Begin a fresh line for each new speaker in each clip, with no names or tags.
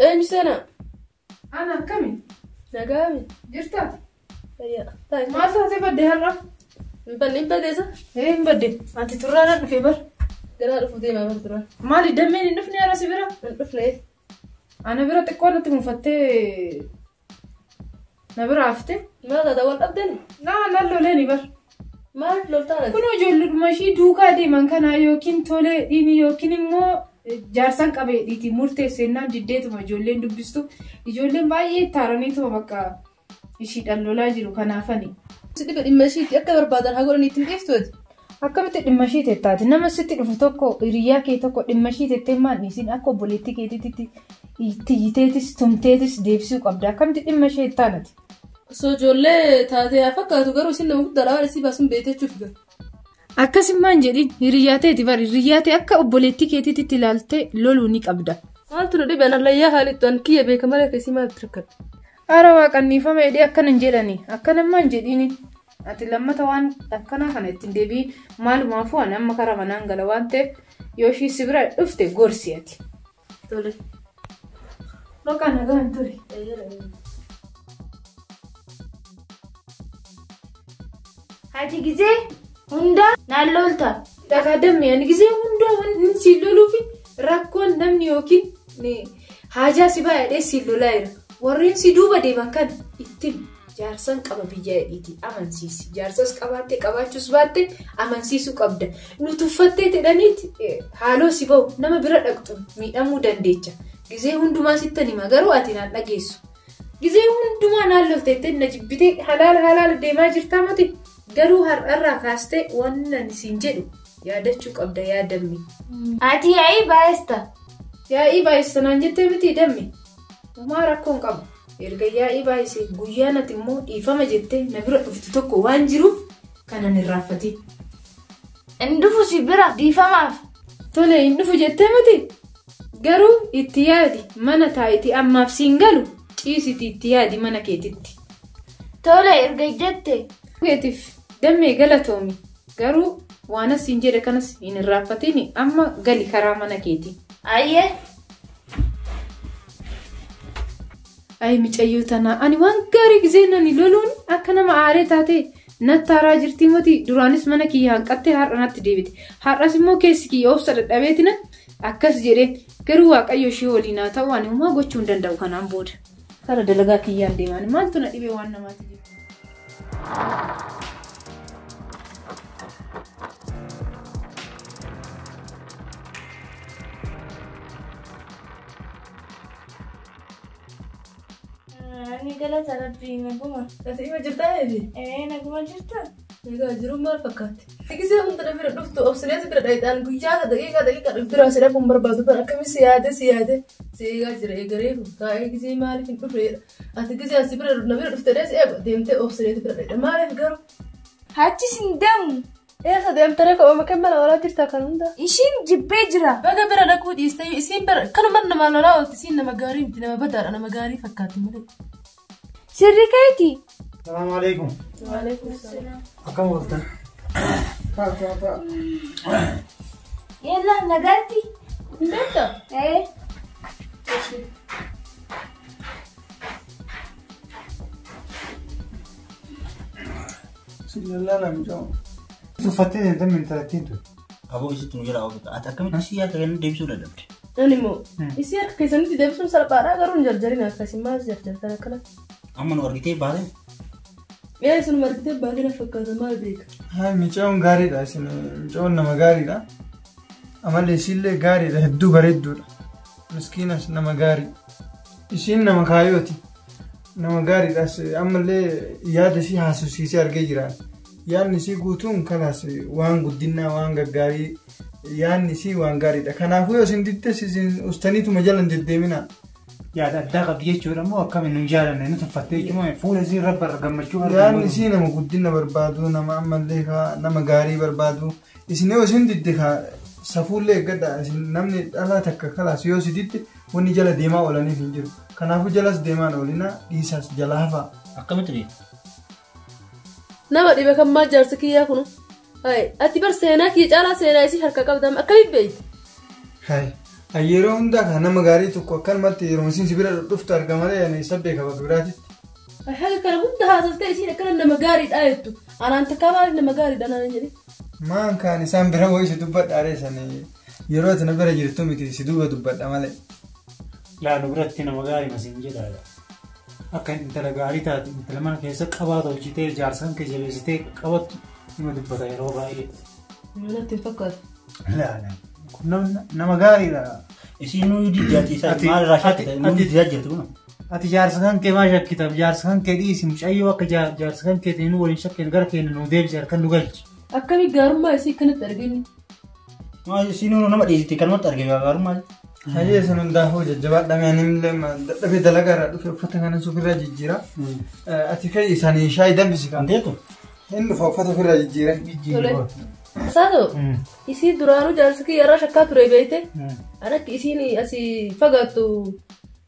Eenyu seenaa?
Ana akkami?
Nagaami.
Jirtaa?
Fayyaa.
Maal taatee badde har'a?
Hin badne hin baddeessa?
Ee hin badde. Ati turraadhaan dhufee bar.
Garaa dhufuu deemaa bar turaan.
Maali dammeen hin dhufne har'a si bira?
Hin dhufne.
Ana bira xiqqoo natti mufattee na bira hafte.
Maal taata wal dhabdeni?
Naa nan loleeni bar.
Maal loltaan ati?
Kun ijoolleedhuma ishii duukaa deeman kanaa yookiin tolee dhiini yookiin immoo jaarsan qabee dhiiti murteessennaan diddeetuma ijoolleen dubbistu. Ijoolleen baay'ee taaraniituma bakka ishiidhaan lolaa jiru kanaafani.
Si dhibe dhimma ishiitti akka barbaadan haa godhanii ittiin dhiiftu ati.
Akkamitti dhimma ishii tettaati? Nama sitti dhufu tokko hiriyaa kee tokko dhimma ishii tettee maan dhiisin akka obboleettii keetiitti itti tumteetis deebisuu qabda. Akkamitti dhimma ishee ittaanati?
Osoo ijoollee taatee haa fakkaatu garuu isin nama guddaadha waan isii baasuun beekte jechuuf ga'a.
Akkasummaan jedhin hiriyaa teeti bari hiriyaa tee akka obboleettii keetiitti ilaaltee loluu ni qabda.
Maaltu nu dhibe anallayyaa haalittu an kiyya beeka malee keessi maaltu rakkata.
Ara waaqanniifama jedhee akkana hin jedhani akkanammaan jedhini. Ati lammata waan akkanaa kana ittiin deebiin maalumaafuu ani amma karaa manaan gala waan ta'eef yoo ishii si bira dhufte gorsi ati.
Tole.
Bakka nagaan ture.
Ati gizee hundaa naan lolta.
Dhagaa dammee ani gizee hundaa waan si loluufi rakkoon namni yookiin haajaa si baay'ee si lolaa jira. Warreen si duuba deeman kan ittiin jaarsan qaba biyya hidhiiti amansiisi. Jaarsas qabaattee qabaachuus baatte amansiisuu qabda. Nu tuffattee jedhaniiti haaloo si bahu nama bira dhaqxu miidhamuu dandeecha. Gizee hundumaa sittan hima garuu ati naan dhageessu. Gizee hundumaa naan lolteettee na jibbitee halaala halaala deemaa jirtaa mati. Garuu har'arraa kaastee waan ani siin jedhu yaadachuu qabda yaa dammi.
Ati yaa'ii baay'ista.
Yaa'ii baay'ista naan jettee miti dammi. Homaa rakkoon qabu. Erga yaa'ii baay'isee guyyaan ati immoo dhiifama jettee na bira dhuftu tokko waan jiruuf kanan irraanfatin.
Hin dhufu si bira dhiifamaaf.
Tole hin dhufu jettee miti. Garuu itti yaadi mana taa'iti ammaaf siin galu ciisiti itti yaadi mana keetitti.
Tole erga jette.
Keetiif dammee galatoomi. Garuu waan asiin jedhe kanas hin irraanfatin amma gali karaa mana keeti.
Ayyee.
Ay micayyoo tanaa ani waan gaarii gizee nani loluun akka nama aaree taate natti haaraa jirti moti duraanis mana kiyya hanqattee har'a natti deebite. Har'as immoo keessi kiyya obsa dadhabeetina akkas jedheen garuu waaqayyo ishee waliin haa ta'u ani homaa gochuu hin danda'u kanaan booda. Kara dalagaa kiyyaan deemaan maaltu na dhibee waan namaati jiru.
Ani galata rabbii naguma.
Ati ima jirtaa eebi?
Ee naguma jirta.
Egaa jiruun maal fakkaatti? Gisee hunda na bira dhuftu obsineeti bira dhayitaan guyyaa daqiiqaa daqiiqaa bira si dhabuun barbaadu bara akkami si yaade si yaade si eegaa jira eegareefu taa'ee gisee maaliif hin dhufneedha. Ati gisee asi bira na bira dhufte dhees eegu deemtee obsineeti bira dhayita maaliif garuu?
Achis hin deemu.
Eessa deemtee kophaa makee mana walaa jirta kan hunda?
Ishiin jibbee jira.
Baga bira dhaquu dhiistee isiin bira kanuma nama lolaa oolti isiin nama gaarii miti nama badaadha nama gaarii fakkaatti malee.
Sirri keeti.
Salaamu alaikum.
Waalaikum salaam.
Akkam ooltan? Ta'a ta'a ta'a.
Yalla nagaatti.
Hin beektaa?
Ee.
Si lallaalaa mucaa. Tuffattee deemtee intalattiin ture.
Aboo isitti nu jala oofta. Ati akkamitti isii harka kennu deebisuu dadhabde?
Ani immoo isii harka keessanitti deebisuun salphaadha garuu hin jarjarin akkasii maal jarjartan akkana.
Amma nu argitee baate?
Yaa isin argitee baatee na fakkaata maal beeka?
Haa mucaan gaariidha isin mucaan nama gaariidha. Amalli isiillee gaariidha hedduu bareedduudha. Miskiinas nama gaarii. Isiin nama kaayooti. Nama gaariidhas ammallee yaada isii haasofsiisee argee jira. Yaadni isii guutuun kalaas waan guddinaa waan gaggaarii yaadni isii waan gaariidha. Kanaafuu yoo isin diddes isin ustaniituma jala hin deddeeminaa.
Yaada addaa qabdi jechuudha immoo akkamiin nu jaalanne nu tuffattee jechuudha fuula isii irra barra gammachuu
Yaadni isii nama guddina barbaadu nama ammallee nama gaarii barbaadu isin yoo isin didde safuullee eeggadha isin namni dhalaa takka kalaas yoo si didde wanni jala deemaa oolaniif hin jiru. Kanaafuu jalas deemaan oolina dhiisaas jala hafaa.
Akkamitti beektu?
Nama dhibe kan maal jaarsa kiyyaa kunu? Ati bar seenaa kiyya caalaa seenaa isii harka qabda akkamitti beekti?
Hayi Yeroo hundaa kan nama gaarii tokko akkanumatti yeroo isiin si bira dhuftu arga malee ani isa beeka bakka biraatitti.
Haga kana hunda haasaftee isiin akkana nama gaariidha jettu. Anaan takkaa maaliif nama gaariidha naan jedhe.
Maan kaan isaan bira wayii si dubbadha reessanii yeroo ati na bira jirtu miti si duuba dubbadha malee.
Laa nu biratti nama gaarii masiin jedhaadha. Akka intala gaarii taate intala mana keessa qabaa tolchitee jaarsa kan kee jabeessitee qabattu nima dubbata yeroo baay'ee.
Natti hin fakkaatu.
Laa laa kun nama gaariidha.
Isiin nuyi diddaati isaa maal irraa shakkita nuyi diddaa jirti kun.
Ati jaarsa kan kee maa shakkita jaarsa kan kee dhiisi mucayyoo akka jaarsa kan keetiin nu waliin shakkeen gara keenya nu deebisi harkaan nu galchi.
Akkamii gaarummaa isii akkanatti arginu?
Maal isiin nama dhiisiti kanumatti arge gaarummaa.
Hayyee isin hundaafuu jajjabaadha ani illee dadhabee dalagaa irraa dhufe uffata kana ofirraa jijjiira. Ati kai isaanii shaayii danfisi kan.
Anteetu.
Hin dhufa uffata ofirraa jijjiira.
Tole. Saatoo isii duraanuu jaarsa kiyya irraa shakkaa ture beekte. An akka isiin asii fagaattu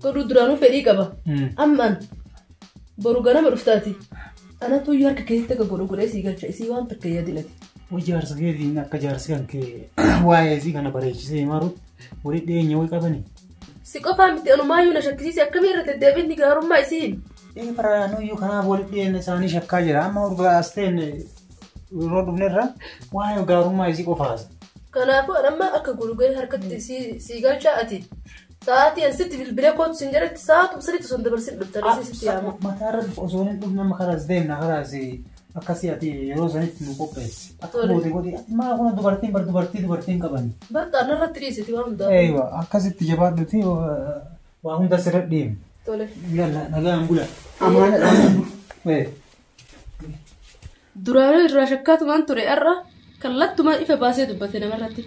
godhuu duraanuu fedhii qaba. Ammaan boru ganama dhuftaati. Anatu iyyuu harka keessatti akka godhu godhee sii galcha isii waan takka yaadinati.
Way jaarsa keetiin akka jaarsi kan kee waa'ee isii kana bareechisee himarutti walitti dhiyeenya wayi qabani.
Si qofaa miti anumaayyuu na shakkisiise akkamii irra deddeebiin gaarummaa isii himi.
Ee faraanuu kanaaf walitti dhiyeenya isaanii shakkaa jira. Amma urgaa as ta'een yeroo dhufnerra waa'ee gaarummaa isii qofaas.
Kanaafuu an amma akka godhu godhee harkatti sii galcha ati. Sa'aatii an sitti bilbilee kootu siin jedhetti sa'aatuma sadiitti osoo hin dabarsin dhufta isii sitti yaama.
Mataarra osoo hin dhufne amma karaas deemna karaas akkasii ati yeroo sanitti nu qopheessi. Akka
Tole.
goote godhi ati maa kun dubartiin bar dubartii dubartiin qaban.
Bakka narratti dhiisiti waan hundaa.
Eeywa akkasitti jabaadhuti waa hunda sirra deemu.
Tole.
Yalla nagaan bula. Amaana.
Duraanuu irraa shakkaatumaan ture har'a kallattumaan ifa baasee dubbate namarratti.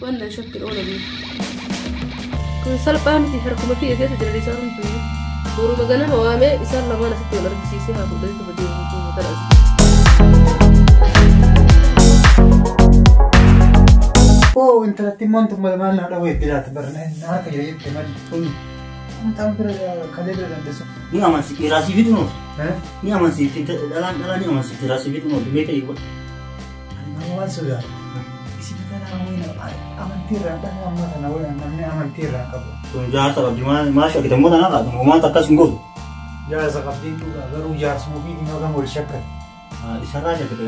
Wannan shakkin oolamne. Kun salphaa miti harkuma kiyya keessa jiran isaan hunduu. Boruma ganama waamee isaan lamaan asitti wal argisiisee haa fuudhanii dubbate yoo ta'u.
Oo intalatti immoo tun maal naa dhawee itti laata barna harka jira jette malee. Amtaan bira kalee bira dandeessu.
Ni amansiifti raasii fi dhunuuf. Ni amansiifti dhalaan dhalaa ni amansiifti raasii fi dhunuuf mee ta'e godha.
Ani waan sodaadha. Isin tanaa wayina amantii irraa dhala amma tana wayina namni amantii irraa qabu.
Kun jaarsa qabdi maal shakkita immoo tanaa laata uumaan akkas hin gootu.
Jaarsa qabdiin dhugaa garuu jaarsuma ofiitiin yoo kan wal shakkan.
Isarraa shakkita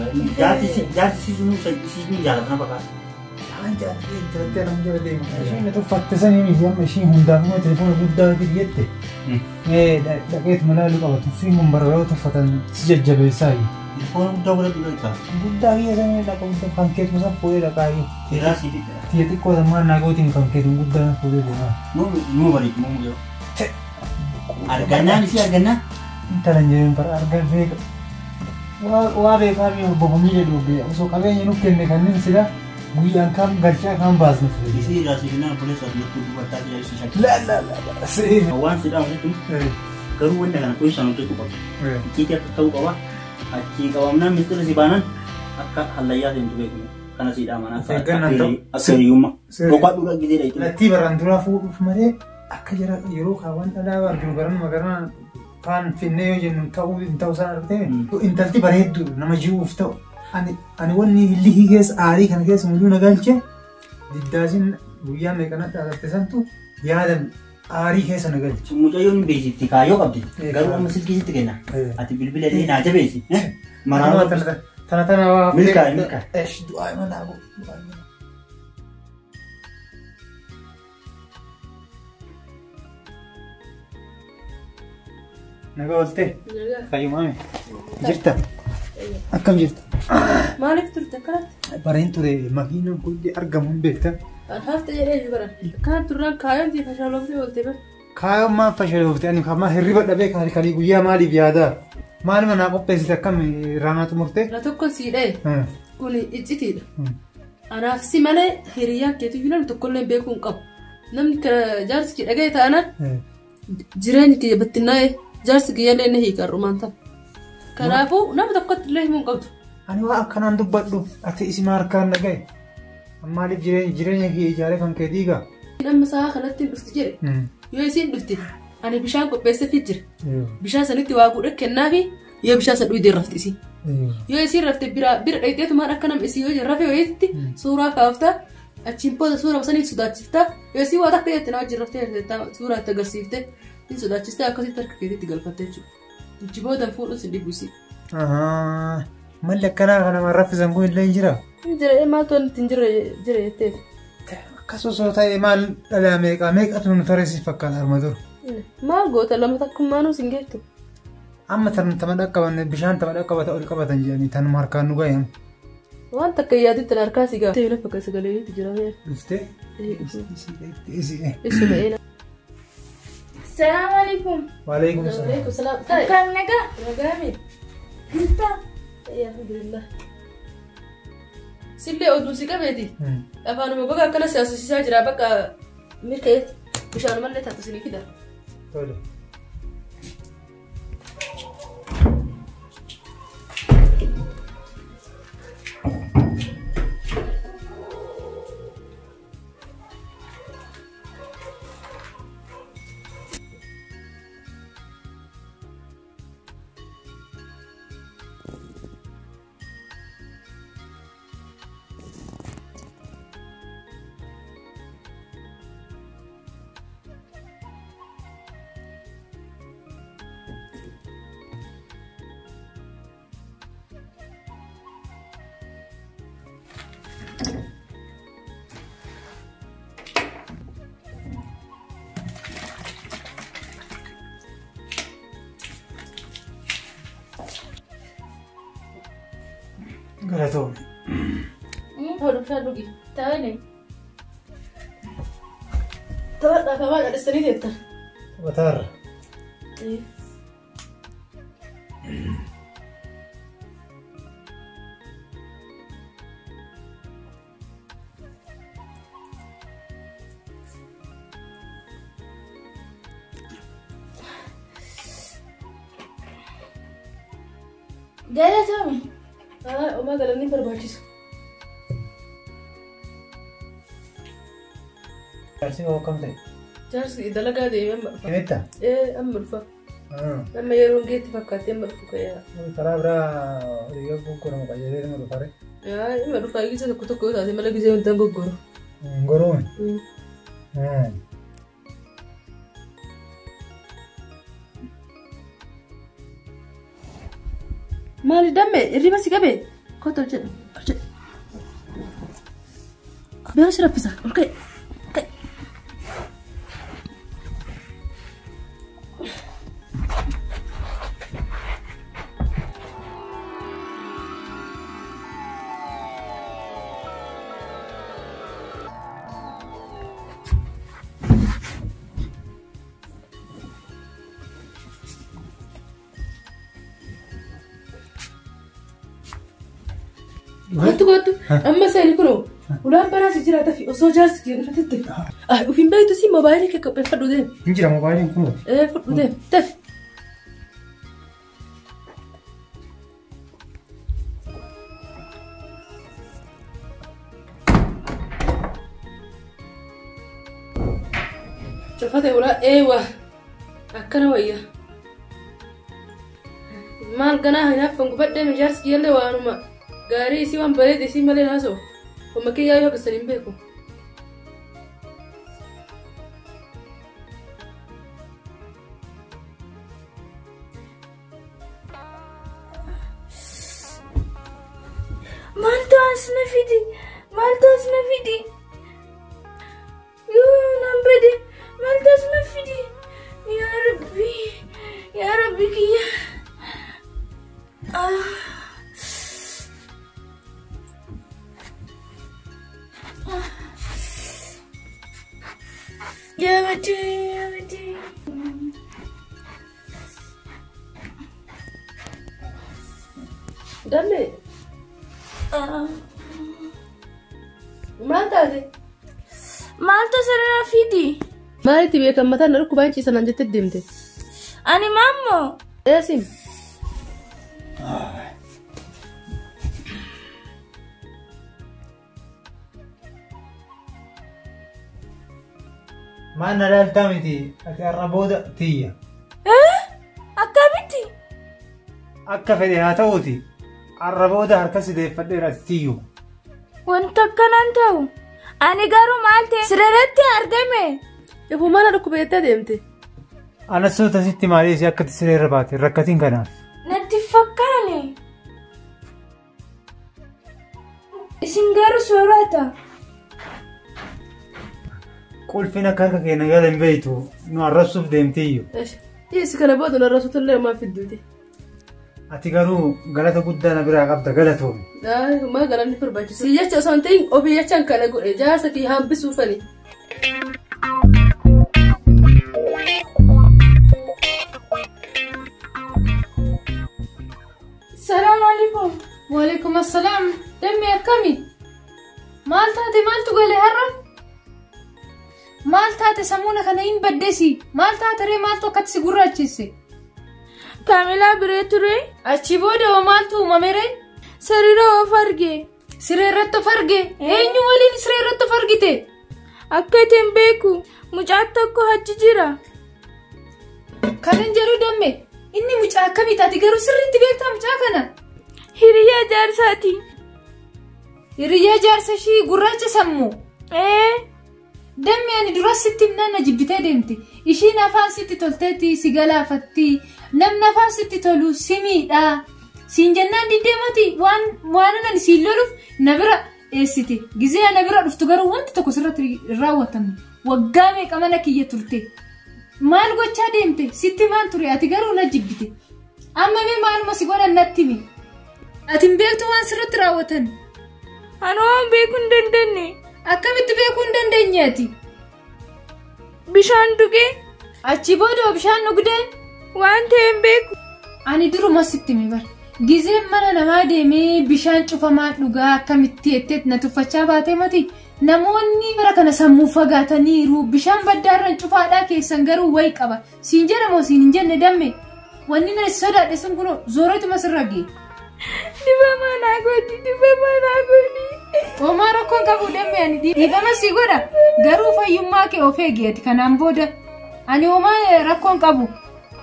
jaarsi isiin ni jaalata na fakkaata.
Taan jaallatee intalatti anam jala deema. Isheen tuffatte sanii miti amma ishiin hundaaf immoo telefoona guddaa fidi jette. Dhaqeetuma laaluu qaba tuffiin kun barbaadoo tuffatan si jajjabeessaa.
Telefoona guddaa godhatu dhaqaa.
Guddaa kiyya sanii dhaqa guddaa kan keetuma san fuudhee dhaqaa.
Raasii fi
Tiyya xiqqoo sammaan naagootiin kan keetuma guddaa fuudhee deemaa.
nuu bareedu nuu yeroo. Argannaan isii argannaan.
Intala hin jedhin bara argan beeka. Waa beekaa mi bobomii jedhu osoo qabeenya nuuf kenne kanneen sila guyyaan kam galchaa kam baasna ture.
Isii raasii fi naan poleessa argattu dubartaa jira isii shakki.
La la la la. Sii.
Waan si dhaamu jechuun garuu wanta kana kunuunsan hojjechuu qaba. Icciitii akka ta'uu qaba. Achii qabamnaan mistira si baanan akka hallayyaa seentu beekamu. Kana si dhaaman akka
Eeggannaan ta'u.
akka hiriyyummaa.
Sirrii.
Boqodhuudha gisee dha jechuudha.
Lattii baraan duraa fuudhuuf malee akka jara yeroo kaawwan dhalaa arginu garanuma garanaa kaan finnee yoo jennu ta'uu hin ta'u isaan argite intalti bareeddu nama ji'uuf ta'u. Ani wanni lihii keessa aarii kana keessa mul'uu na galche diddaasin guyyaa meeqanatti alatte santu yaadan aarii keessa na galche.
Mucayyoon beeksisti kaayyoo qabdi.
Eh,
Garuu amma silkii sitti kenna.
Eh.
Ati bilbila illee naa jabeessi. Maraama
Tana tana tana waa.
Milkaa'e, milkaa'e.
Esh du'aa mana abu. Du'aa mana. Nagaa ooltee? Fayyumaame. Jirta? Akkam jirta?
Maaliif turte akkanatti?
Bareen ture makiinaan kun argamu hin beekta.
An hafte jedhee jiru bara. Akkanatti turraan kaayoon ta'e fashaalooftee oolte bara.
Kaayoon maal fashaloofte ani kamaa hirriba dhabee kalii guyyaa maaliif yaadaa? Maal manaa qopheessite akkam raanaa xumurte?
Na tokko sii dha'e kun iccitiidha. Anaaf si malee hiriyyaan keetu namni tokkollee beekuu hin qabu. Namni kana jaarsi kee dhaga'e taanaan jireenya kiyya battinnaa'e jaarsi kiyyallee ni hiika har'umaan ta'a. Kanaafuu nama tokkotti illee himuu hin qabdu.
Ani waa akkanaan dubbadhu ati isima harkaan dhaga'e. Maaliif jireenya kiyya ijaaree kan kee diigaa?
Amma sa'a kanatti hin dhufti jedhe. Yoo isiin dhufti ani bishaan qopheesseefii jira. Bishaan sanitti waa guudhe kennaafi yoo bishaan san dhugdee rafti isiin. Yoo isiin rafte bira bira dhaqxeetumaan akka nama isii yoo rafe wayiitti suuraa kaafta Achiin booda suura saniif sodaachifta. Yoo si waa takka jette na wajjin raftee suuraa itti agarsiifte hin sodaachiste akkasitti harka keetitti galfatte jechuudha. Achi booda fuudhuun si dhibuusi.
Malli akkanaa kana nama raffisan kun illee hin jiraa?
Hin jira maaltu wanti hin jirre jira jetteeti.
Akkas osoo ta'e maal dhalaa meeqa meeqatu nu tareessi fakkaata arma dura.
Maal goota lama takkummaanuu sin geettu.
Amma tan tama dhaqqabanne bishaan tama dhaqqabata ol qabatan jedhanii tanuma harkaan nu gahan.
Waan takka yaaditti harkaa si gaha. Ta'e lafa sagalee jira.
Dhuftee?
Isuma eena.
Salaamu alaikum.
Waalaikum salaam.
Waalaikum salaam.
Akkam nagaa?
Nagaa mi?
Jirta?
Alhamdulillah. Sillee oduu si qabeeti. Afaanuma gogaa akkana si asosiisaa jira bakka mirka'eeti. Bishaanumallee taatu isinii fida.
Tole. Galatoome.
Hodhu bishaan dhugi.
Tole.
Taphadhaa kamaa dhadhistanii teettan.
Taphataarra.
Galatoome.
Uumaa galanni barbaachisu.
Jaarsi hoo akkam ta'e?
Jaarsi dalagaa deemee amma dhufa.
Deemetta?
Amma dhufa. Amma yeroon geetti fakkaatee amma dhufu ka'ee.
Karaa biraa yoo goggoramu qajeelee nama dhufa ree?
Amma dhufa gisee tokko tokko yoo taate malee gisee wanta hin goggoru.
Goruun?
Maali damme hirriba si qabe? Kottu ol jedhu ol jedhu. Beera si raffisa ol ka'e. Ka'e. Kottu kottu amma seeni kunoo ulaan banaa si jira tafi osoo jaarsi kee dhufetti. Ofiin beektu si moobaayilii kee qopheeffadhu deemi.
Hin jira moobaayiliin kunoo.
Fudhu deemi tafi. Cufate ulaa eewa akkana wayya. Maal ganaa hinaaffan gubadhee jaarsi kiyyallee waanuma. Gaarii isii waan bareede isii malee haasa'u. Homma kiyyaa yoo haqasan hin beeku.
Maaltu as na fidi? Maaltu as na fidi? Yoo nan bade maaltu as na fidi? Yaa Rabbi, yaa Rabbi kiyya. Yaa Rabbi, yaa Rabbi.
Damme. Maal taate?
Maaltu asirraa fidi?
Maalitti beekan mataan na dhukkubaan ciisanaan jettee deemte?
Ani maammoo?
Eesim.
Maal na laaltaa miti ati har'a booda tiyya.
Akkamitti?
Akka fedhe haa ta'uuti har'a booda harka si deeffadheera ati tiyyu.
Wanta akkanaan ta'u Ani garuu maal ta'e sirriitti argame.
Efu mana dhukkuba jettee deemte.
Anas suuta sitti maalii isii akkatti siree irra baate rakkatiin kanaaf.
Natti fakkaane. Isin garuu soorata.
Qulfiin akka harka keenya gala hin beektu nu arrabsuuf deemtiyyuu.
Dhiyeessi kana booda nu arrabsuutu illee maal fidduuti.
Ati garuu galata guddaa na biraa qabda galatoomi.
Maa galanni barbaachisu. Si jecha osoo hin ta'in ofii jechaan kana godhe jaarsa kiyya hambisuufani.
Salaam alaikum.
Waalaikum assalaam. Dammi akkami? Maal taate maaltu gale har'a? Maal taate samuuna kana hin baddeesi? Maal taate ree maaltu akkatti si gurraachisse?
Kaamilaa biree ture.
Achi booda hoo maaltu uumame ree?
Sariira of arge.
Siree irratti of arge? Eenyu waliin siree irratti of argite?
Akka ittiin beeku mucaan tokko achi jira.
Kanan jedhu damme inni mucaa akkamii taate garuu sirriitti beektaa mucaa kana?
Hiriyaa jaarsaati.
Hiriyaa jaarsa ishii gurraacha sammuu.
Ee.
Dammi ani duras sitti himnaan na jibbitee deemte. Ishiin afaan sitti tolteetti si galaafatti. Namni afaan sitti tolu si miidha. Siin jennaan diddeemoti waan ani siin loluuf na bira dheessite. Gizee na bira dhuftu garuu wanti tokko sirratti hin raawwatamne. Waggaa meeqa mana kiyya turte. Maal gochaa deemte sitti maan ture ati garuu na jibbite. Amma mee maaluma si godhan natti himi. Ati hin beektu waan sirratti raawwatan.
Ani waan beekuu hin dandeenye.
Akkamitti beekuu hin dandeenye ati?
Bishaan dhugee.
Achi booda bishaan dhugdee?
Waan ta'e hin beeku.
Ani duruma sitti hime bara. Gizeen mana namaa deemee bishaan cufamaa dhugaa akkamitti jettee na tuffachaa baatee mati. Namoonni bara kana sammuu fagaataniiru. Bishaan baddaarran cufaadhaa keessan garuu wayi qaba. Siin jedhamoo siin hin jenne damme. Wanni na sodaadhe sun kunoo zooratuma sirra ga'e.
Dhiifama naa godhi, dhiifama naa godhi.
Homaa rakkoon qabu damme ani dhiifama si godha. Garuu fayyummaa kee of eegi ati kanaan booda. Ani homaa rakkoon qabu.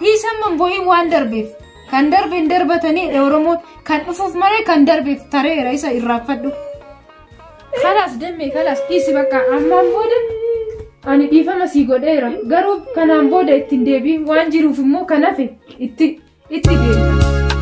Dhiisamman boo'iin waan darbeef. Kan darbe hin darbatanii Oromoon kan dhufuuf malee kan darbeef tareera isa irraanfadhu. Kalaas damme kalaas dhiisi bakka ammaan booda ani dhiifama si godheera. Garuu kanaan booda ittiin deebiin waan jiruuf immoo kan hafe itti deebi'a.